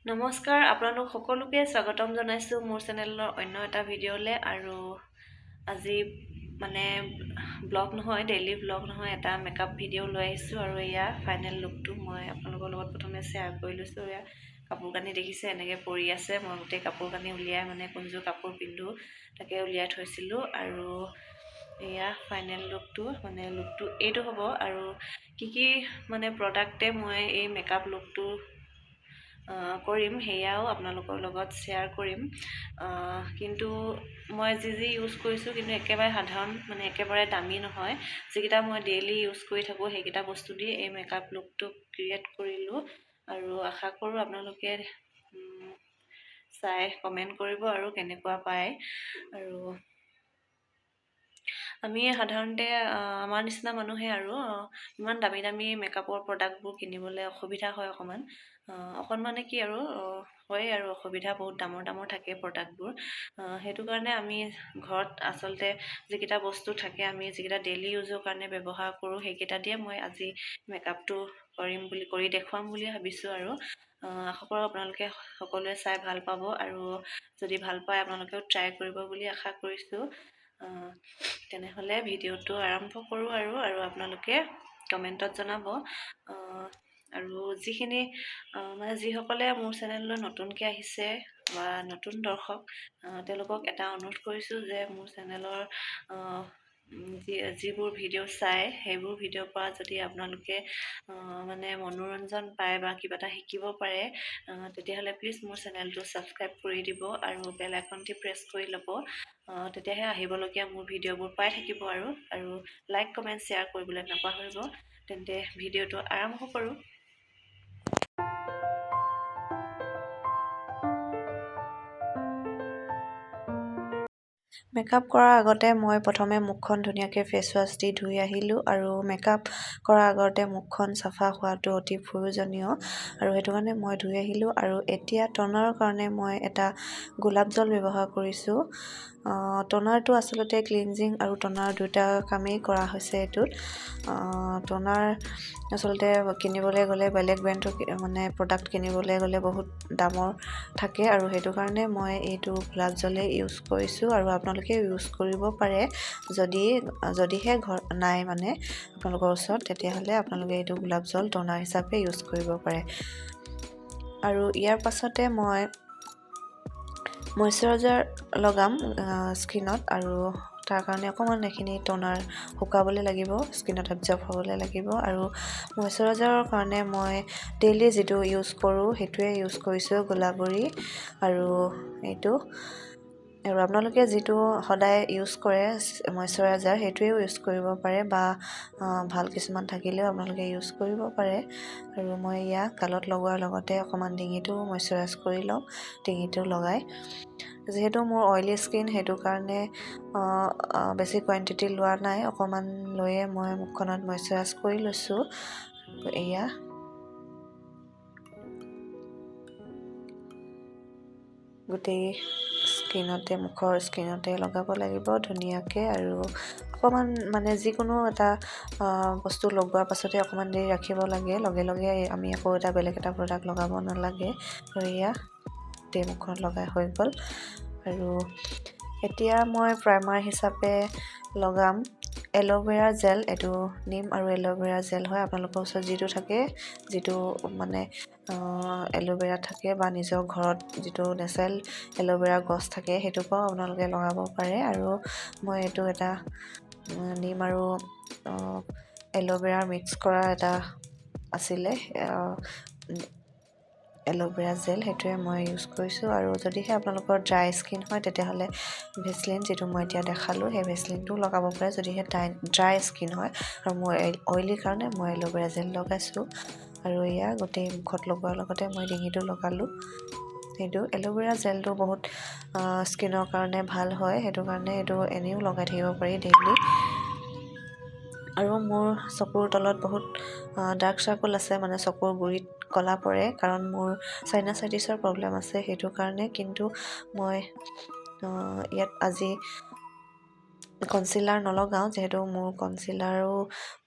নমস্কাৰ, আপোনালোক সকলোকে স্বাগতম জনাইছোঁ মোৰ চেনেলৰ অন্য এটা ভিডিঅ'লৈ। আৰু আজি মানে ব্লগ নহয়, ডেইলি ব্লগ নহয়, এটা মেকআপ ভিডিঅ' লৈ আহিছোঁ। আৰু এয়া ফাইনেল লুকটো মই আপোনালোকৰ লগত প্ৰথমে শ্বেয়াৰ কৰি লৈছোঁ। এয়া কাপোৰ কানি দেখিছে এনেকৈ পৰি আছে। মই গোটেই কাপোৰ কানি উলিয়াই মানে কোনযোৰ কাপোৰ পিন্ধো তাকে উলিয়াই থৈছিলোঁ। আৰু এয়া ফাইনেল লুকটো, মানে লুকটো এইটো হ'ব। আৰু কি কি মানে প্ৰডাক্টে মই এই মেকআপ লুকটো কৰিম সেয়াও আপোনালোকৰ লগত শ্বেয়াৰ কৰিম। কিন্তু মই যি যি ইউজ কৰিছোঁ কিন্তু একেবাৰে সাধাৰণ, মানে একেবাৰে দামী নহয়। যিকেইটা মই ডেইলি ইউজ কৰি থাকোঁ সেইকেইটা বস্তু দি এই মেকআপ লুকটো ক্ৰিয়েট কৰিলোঁ। আৰু আশা কৰোঁ আপোনালোকে চাই কমেণ্ট কৰিব আৰু কেনেকুৱা পায়। আৰু আমি সাধাৰণতে আমাৰ নিচিনা মানুহে আৰু ইমান দামী দামী মেকআপৰ প্ৰডাক্টবোৰ কিনিবলৈ অসুবিধা হয় অকণমান, অকণমান মানে কি আৰু হয় আৰু অসুবিধা, বহুত দামৰ দামৰ থাকে প্ৰডাক্টবোৰ। সেইটো কাৰণে আমি ঘৰত আচলতে যিকেইটা বস্তু থাকে, আমি যিকেইটা ডেইলি ইউজৰ কাৰণে ব্যৱহাৰ কৰোঁ সেইকেইটা দিয়ে মই আজি মেকআপটো কৰিম বুলি কৰি দেখুৱাম বুলি ভাবিছোঁ। আৰু আশা কৰোঁ আপোনালোকে সকলোৱে চাই ভাল পাব আৰু যদি ভাল পায় আপোনালোকেও ট্ৰাই কৰিব বুলি আশা কৰিছোঁ। তেনেহ'লে ভিডিঅ'টো আৰম্ভ কৰোঁ আৰু আৰু আপোনালোকে কমেণ্টত জনাব। আৰু যিখিনি মানে যিসকলে মোৰ চেনেললৈ নতুনকৈ আহিছে বা নতুন দৰ্শক, তেওঁলোকক এটা অনুৰোধ কৰিছোঁ যে মোৰ চেনেলৰ যিবোৰ ভিডিঅ' চায় সেইবোৰ ভিডিঅ'ৰ পৰা যদি আপোনালোকে মানে মনোৰঞ্জন পায় বা কিবা এটা শিকিব পাৰে, তেতিয়াহ'লে প্লিজ মোৰ চেনেলটো ছাবস্ক্ৰাইব কৰি দিব আৰু বেল আইকনটি প্ৰেছ কৰি ল'ব। তেতিয়াহে আহিবলগীয়া মোৰ ভিডিঅ'বোৰ পাই থাকিব। আৰু আৰু লাইক, কমেণ্ট, শ্বেয়াৰ কৰিবলৈ নাপাহৰিব। তেন্তে ভিডিঅ'টো আৰম্ভ কৰোঁ। মেকআপ কৰাৰ আগতে মই প্ৰথমে মুখখন ধুনীয়াকৈ ফেচ ৱাছ দি ধুই আহিলোঁ। আৰু মেকআপ কৰাৰ আগতে মুখখন চাফা হোৱাটো অতি প্ৰয়োজনীয় আৰু সেইটো কাৰণে মই ধুই আহিলোঁ। আৰু এতিয়া টনাৰৰ কাৰণে মই এটা গোলাপ জল ব্যৱহাৰ কৰিছোঁ। টনাৰটো আচলতে ক্লিনজিং আৰু টনাৰ দুয়োটা কামেই কৰা হৈছে এইটোত। টনাৰ আচলতে কিনিবলৈ গ'লে বেলেগ ব্ৰেণ্ডৰ মানে প্ৰডাক্ট কিনিবলৈ গ'লে বহুত দামৰ থাকে আৰু সেইটো কাৰণে মই এইটো গোলাপ জলেই ইউজ কৰিছোঁ। আৰু আপোনালোকে ইউজ কৰিব পাৰে, যদিহে ঘৰ নাই মানে আপোনালোকৰ ওচৰত, তেতিয়াহ'লে আপোনালোকে এইটো গোলাপ জল টনাৰ হিচাপে ইউজ কৰিব পাৰে। আৰু ইয়াৰ পাছতে মই মইশ্চাৰাইজাৰ লগাম স্কিনত আৰু তাৰ কাৰণে অকণমান এইখিনি টনাৰ শুকাবলৈ লাগিব, স্কিনত এবজৰ্ব হ'বলৈ লাগিব। আৰু মইশ্চাৰাইজাৰৰ কাৰণে মই ডেইলি যিটো ইউজ কৰোঁ সেইটোৱে ইউজ কৰিছোঁ, গোলাবৰী আৰু এইটো। আৰু আপোনালোকে যিটো সদায় ইউজ কৰে মইশ্চাৰাইজাৰ সেইটোৱেও ইউজ কৰিব পাৰে বা ভাল কিছুমান থাকিলেও আপোনালোকে ইউজ কৰিব পাৰে। আৰু মই ইয়াক গালত লগোৱাৰ লগতে অকণমান ডিঙিটো মইশ্চাৰাইজ কৰি ল'ম, ডিঙিটো লগাই। যিহেতু মোৰ অইলি স্কিন সেইটো কাৰণে বেছি কোৱাণ্টিটি লোৱা নাই, অকণমান লৈয়ে মই মুখখনত মইশ্চাৰাইজ কৰি লৈছোঁ। এয়া গোটেই স্কিনতে, মুখৰ স্কিনতে লগাব লাগিব ধুনীয়াকৈ। আৰু অকণমান মানে যিকোনো এটা বস্তু লগোৱাৰ পাছতে অকণমান দেৰি ৰাখিব লাগে, লগে লগে আমি আকৌ এটা বেলেগ এটা প্ৰডাক্ট লগাব নালাগে। আৰু এয়া গোটেই মুখখন লগাই হৈ গ'ল। আৰু এতিয়া মই প্ৰাইমাৰ হিচাপে লগাম এল'ভেৰা জেল। এইটো নিম আৰু এল'ভেৰা জেল হয়। আপোনালোকৰ ওচৰত যিটো থাকে, যিটো মানে এল'ভেৰা থাকে বা নিজৰ ঘৰত যিটো নেচাৰেল এল'ভেৰা গছ থাকে সেইটোৰ পৰাও আপোনালোকে লগাব পাৰে। আৰু মই এইটো এটা নিম আৰু এল'ভেৰা মিক্স কৰা এটা আছিলে এল'ভেৰা জেল, সেইটোৱে মই ইউজ কৰিছোঁ। আৰু যদিহে আপোনালোকৰ ড্ৰাই স্কিন হয় তেতিয়াহ'লে ভেচলিন, যিটো মই এতিয়া দেখালোঁ, সেই ভেচলিনটোও লগাব পাৰে যদিহে ড্ৰাই স্কিন হয়। আৰু মই অইলিৰ কাৰণে মই এল'ভেৰা জেল লগাইছোঁ। আৰু এয়া গোটেই মুখত লগোৱাৰ লগতে মই ডিঙিটো লগালোঁ। সেইটো এল'ভেৰা জেলটো বহুত স্কিনৰ কাৰণে ভাল হয়, সেইটো কাৰণে এইটো এনেও লগাই থাকিব পাৰি ডেইলি। আৰু মোৰ চকুৰ তলত বহুত ডাৰ্ক চাৰ্কল আছে, মানে চকুৰ গুৰিত কলা পৰে, কাৰণ মোৰ চাইনাচাইটিছৰ প্ৰব্লেম আছে সেইটো কাৰণে। কিন্তু মই ইয়াত আজি কনচিলাৰ নলগাওঁ, যিহেতু মোৰ কনচিলাৰো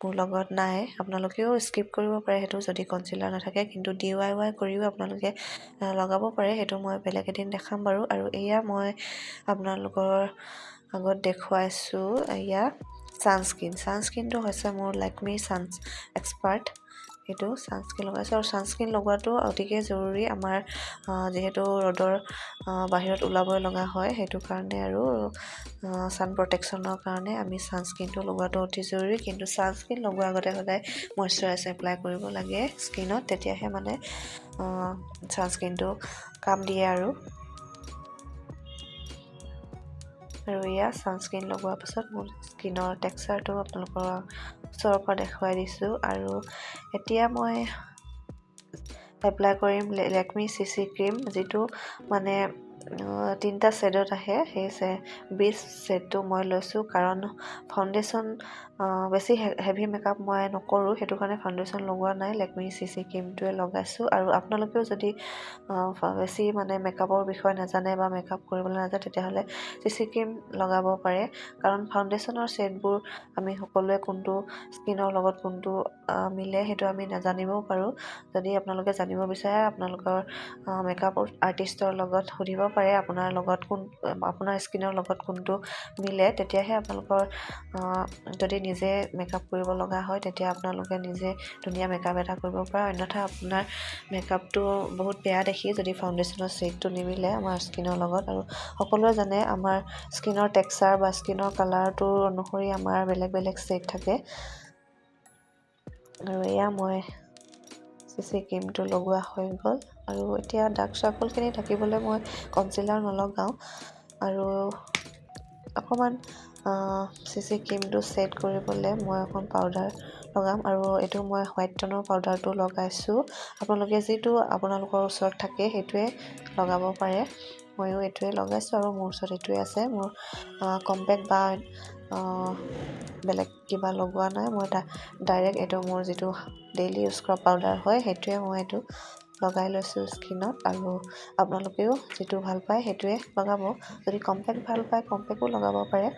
মোৰ লগত নাই। আপোনালোকেও স্কিপ কৰিব পাৰে সেইটো যদি কনচিলাৰ নাথাকে, কিন্তু DIY কৰিও আপোনালোকে লগাব পাৰে, সেইটো মই বেলেগ এদিন দেখাম বাৰু। আৰু এয়া মই আপোনালোকৰ আগত দেখুৱাইছোঁ এয়া ছানস্ক্ৰীন। ছানস্ক্ৰীনটো হৈছে মোৰ লেকমি ছান এক্সপাৰ্ট, সেইটো ছানস্ক্ৰীন লগাইছোঁ। আৰু ছানস্ক্ৰীন লগোৱাটো অতিকে জৰুৰী আমাৰ, যিহেতু ৰ'দৰ বাহিৰত ওলাবই লগা হয়, সেইটো কাৰণে আৰু ছান প্ৰটেকশ্যনৰ কাৰণে আমি ছানস্ক্ৰীনটো লগোৱাটো অতি জৰুৰী। কিন্তু ছানস্ক্ৰীন লগোৱাৰ আগতে সদায় মইশ্চাৰাইজাৰ এপ্লাই কৰিব লাগে স্কিনত, তেতিয়াহে মানে ছানস্ক্ৰীনটো কাম দিয়ে। আৰু আৰু এয়া ছানস্ক্ৰীন লগোৱাৰ পাছত মোৰ স্কিনৰ টেক্সচাৰটো আপোনালোকৰ ওচৰৰ পৰা দেখুৱাই দিছোঁ। আৰু এতিয়া মই এপ্লাই কৰিম লেকমি CC cream, যিটো মানে 3টা শ্বেডত আহে। সেই বিছ শ্বেডটো মই লৈছোঁ, কাৰণ ফাউণ্ডেশ্যন বেছি হেভি মেকআপ মই নকৰোঁ, সেইটো কাৰণে ফাউণ্ডেশ্যন লগোৱা নাই, লেকমি CC ক্ৰীমটোৱে লগাইছোঁ। আৰু আপোনালোকেও যদি বেছি মানে মেকআপৰ বিষয়ে নাজানে বা মেকআপ কৰিবলৈ নাজানে, তেতিয়াহ'লে CC cream লগাব পাৰে, কাৰণ ফাউণ্ডেশ্যনৰ শ্বেডবোৰ আমি সকলোৱে কোনটো স্কিনৰ লগত কোনটো মিলে সেইটো আমি নাজানিবও পাৰোঁ। যদি আপোনালোকে জানিব বিচাৰে আপোনালোকৰ মেকআপ আৰ্টিষ্টৰ লগত সুধিব পাৰে আপোনাৰ লগত কোন, আপোনাৰ স্কিনৰ লগত কোনটো মিলে, তেতিয়াহে আপোনালোকৰ যদি নিজে মেকআপ কৰিব লগা হয় তেতিয়া আপোনালোকে নিজে ধুনীয়া মেকআপ এটা কৰিব পাৰে। অন্যথা আপোনাৰ মেকআপটো বহুত বেয়া দেখি যদি ফাউণ্ডেশ্যনৰ শ্বেডটো নিমিলে আমাৰ স্কিনৰ লগত। আৰু সকলোৱে জানে আমাৰ স্কিনৰ টেক্সচাৰ বা স্কিনৰ কালাৰটোৰ অনুসৰি আমাৰ বেলেগ বেলেগ শ্বেড থাকে। আৰু এয়া মই CC ক্ৰীমটো লগোৱা হৈ গ'ল। আৰু এতিয়া ডাৰ্ক চাৰ্কলখিনি ঢাকিবলৈ মই কনচিলাৰ নলগাওঁ, আৰু অকণমান CC ক্ৰীমটো ছেট কৰিবলৈ মই অকণ পাউডাৰ লগাম। আৰু এইটো মই হোৱাইট টনৰ পাউডাৰটো লগাইছোঁ, আপোনালোকে যিটো আপোনালোকৰ ওচৰত থাকে সেইটোৱে লগাব পাৰে। ময়ো এইটোৱে লগাইছোঁ আৰু মোৰ ওচৰত এইটোৱে আছে। মোৰ কম্পেক্ট বা বেলেগ কিবা লগোৱা নাই, মই ডাইৰেক্ট এইটো মোৰ যিটো ডেইলি ইউজ কৰা পাউডাৰ হয় সেইটোৱে মই এইটো লগাই লৈছোঁ স্কিনত। আৰু আপোনালোকেও যিটো ভাল পায় সেইটোৱে লগাব, যদি কম্পেক্ট ভাল পায় কম্পেক্টো লগাব পাৰে।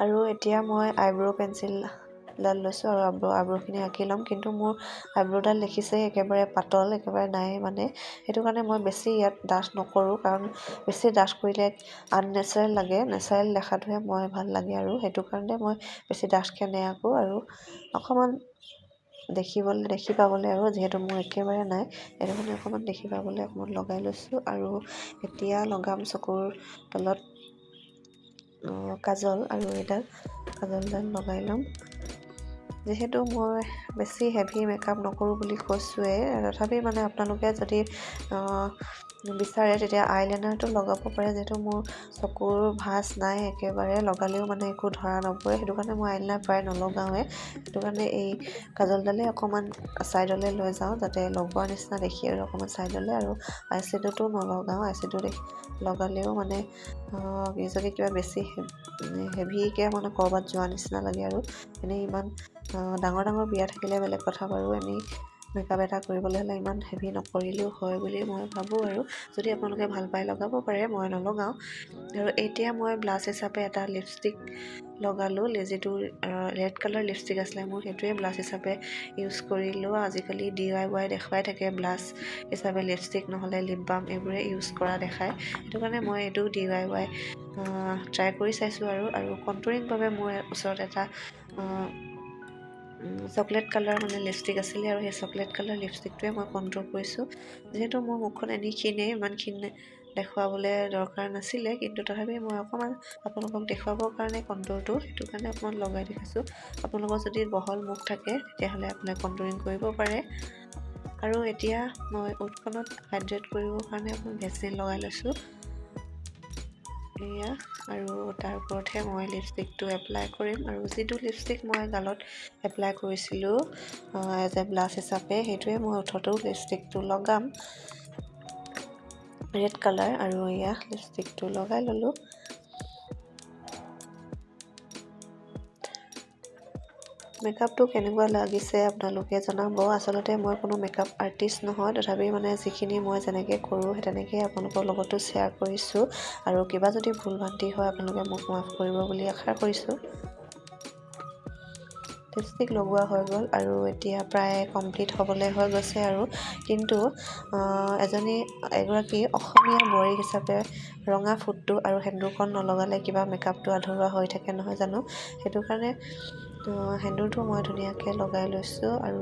আৰু এতিয়া মই আইব্ৰ' পেঞ্চিলডাল লৈছোঁ আৰু আইব্ৰ'খিনি আঁকি ল'ম। কিন্তু মোৰ আইব্ৰ'ডাল দেখিছে একেবাৰে পাতল, একেবাৰে নাই মানে, সেইটো কাৰণে মই বেছি ইয়াত ডাঠ নকৰোঁ, কাৰণ বেছি ডাঠ কৰিলে আননেচাৰেল লাগে, নেচাৰেল দেখাটোহে মই ভাল লাগে। আৰু সেইটো কাৰণে মই বেছি ডাঠকৈ নেআঁকো, আৰু অকণমান দেখি পাবলৈ আৰু যিহেতু মোৰ একেবাৰে নাই, সেইটো কাৰণে অকণমান দেখি পাবলৈ অকণমান লগাই লৈছোঁ। আৰু এতিয়া লগাম চকুৰ তলত কাজল, আৰু এইডাল কাজলডাল লগাই ল'ম। যিহেতু মই বেছি হেভি মেকআপ নকৰোঁ বুলি কৈছোঁৱেই, তথাপি মানে আপোনালোকে যদি বিচাৰে তেতিয়া আইলাইনাৰটো লগাব পাৰে। যিহেতু মোৰ চকুৰ ভাঁজ নাই একেবাৰে, লগালেও মানে একো ধৰা নপৰে, সেইটো কাৰণে মই আইলাইনাৰ প্ৰায় নলগাওঁৱে। সেইটো কাৰণে এই কাজলডালেই অকণমান ছাইডলৈ লৈ যাওঁ, যাতে লগোৱাৰ নিচিনা দেখি, আৰু অকণমান ছাইডলৈ। আৰু আইশ্বেড'টো নলগাওঁ, আইশ্বেড' লগালেও মানে নিজকে কিবা বেছি হেভিকৈ মানে ক'ৰবাত যোৱা নিচিনা লাগে। আৰু এনেই ইমান ডাঙৰ ডাঙৰ বিয়া থাকিলে বেলেগ কথা বাৰু, এনেই মেকআপ এটা কৰিবলৈ হ'লে ইমান হেভি নকৰিলেও হয় বুলি মই ভাবোঁ। আৰু যদি আপোনালোকে ভাল পায় লগাব পাৰে, মই নলগাওঁ। আৰু এতিয়া মই ব্লাছ হিচাপে এটা লিপষ্টিক লগালোঁ, যিটো ৰেড কালাৰ লিপষ্টিক আছিলে মোৰ, সেইটোৱে ব্লাছ হিচাপে ইউজ কৰিলোঁ। আজিকালি DIY দেখুৱাই থাকে ব্লাছ হিচাপে লিপষ্টিক নহ'লে লিপ বাম এইবোৰে ইউজ কৰা দেখায়, সেইটো কাৰণে মই এইটো DIY try কৰি চাইছোঁ। আৰু আৰু কণ্টুৰিং বাবে মোৰ ওচৰত এটা চকলেট কালাৰ মানে লিপষ্টিক আছিলে, আৰু সেই চকলেট কালাৰ লিপষ্টিকটোৱে মই কণ্ট্ৰল কৰিছোঁ। যিহেতু মোৰ মুখখন এনেই ক্ষীণেই, ইমান ক্ষীণ দেখুৱাবলৈ দৰকাৰ নাছিলে, কিন্তু তথাপি মই অকণমান আপোনালোকক দেখুৱাবৰ কাৰণে কণ্ট্ৰলটো সেইটো কাৰণে অকণমান লগাই দেখাইছোঁ। আপোনালোকৰ যদি বহল মুখ থাকে তেতিয়াহ'লে আপোনালোকে কণ্ট্ৰলিং কৰিব পাৰে। আৰু এতিয়া মই ওঁঠখনত হাইড্ৰেট কৰিবৰ কাৰণে অকণমান ভেচলিন লগাই লৈছোঁ এয়া, আৰু তাৰ ওপৰতহে মই লিপষ্টিকটো এপ্লাই কৰিম। আৰু যিটো লিপষ্টিক মই গালত এপ্লাই কৰিছিলোঁ এজ এ ব্লাছ হিচাপে, সেইটোৱে মই ওঁঠতো লিপষ্টিকটো লগাম, ৰেড কালাৰ। আৰু এয়া লিপষ্টিকটো লগাই ল'লোঁ। মেকআপটো কেনেকুৱা লাগিছে আপোনালোকে জনাব। আচলতে মই কোনো মেকআপ আৰ্টিষ্ট নহয়, তথাপি মানে যিখিনি মই যেনেকৈ কৰোঁ, সেই তেনেকৈয়ে আপোনালোকৰ লগতো শ্বেয়াৰ কৰিছোঁ। আৰু কিবা যদি ভুল ভ্ৰান্তি হয়, আপোনালোকে মোক মাফ কৰিব বুলি আশা কৰিছোঁ। লিপষ্টিক লগোৱা হৈ গ'ল আৰু এতিয়া প্ৰায় কমপ্লিট হ'বলৈ হৈ গৈছে আৰু। কিন্তু এগৰাকী অসমীয়া বোৱাৰী হিচাপে ৰঙা ফুটটো আৰু সেন্দুৰকণ নলগালে কিবা মেকআপটো আধৰুৱা হৈ থাকে, নহয় জানো? সেইটো কাৰণে সেন্দুৰটো মই ধুনীয়াকৈ লগাই লৈছোঁ আৰু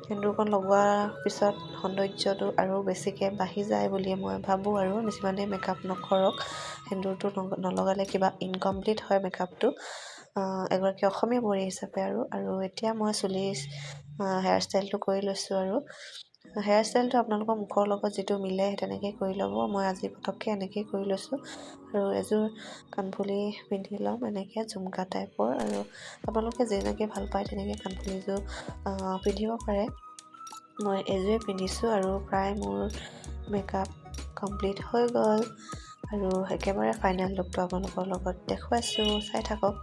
সেন্দুৰকণ লগোৱাৰ পিছত সৌন্দৰ্যটো আৰু বেছিকৈ বাঢ়ি যায় বুলি মই ভাবোঁ। আৰু যিমানেই মেকআপ নকৰক, সেন্দুৰটো নলগালে কিবা ইনকমপ্লিট হয় মেকআপটো, এগৰাকী অসমীয়া বোৱাৰী হিচাপে। আৰু আৰু এতিয়া মই চুলি হেয়াৰ ষ্টাইলটো কৰি লৈছোঁ। আৰু হেয়াৰ ষ্টাইলটো আপোনালোকৰ মুখৰ লগত যিটো মিলে, সেই তেনেকেই কৰি ল'ব। মই আজি পটককৈ এনেকেই কৰি লৈছোঁ। আৰু এযোৰ কাণফুলি পিন্ধি ল'ম এনেকৈ জুমকা টাইপৰ। আৰু আপোনালোকে যেনেকৈ ভাল পায়, তেনেকৈ কাণফুলিযোৰ পিন্ধিব পাৰে। মই এযোৰে পিন্ধিছোঁ আৰু প্ৰায় মোৰ মেকআপ কমপ্লিট হৈ গ'ল। আৰু একেবাৰে ফাইনেল লুকটো আপোনালোকৰ লগত দেখুৱাইছোঁ, চাই থাকক।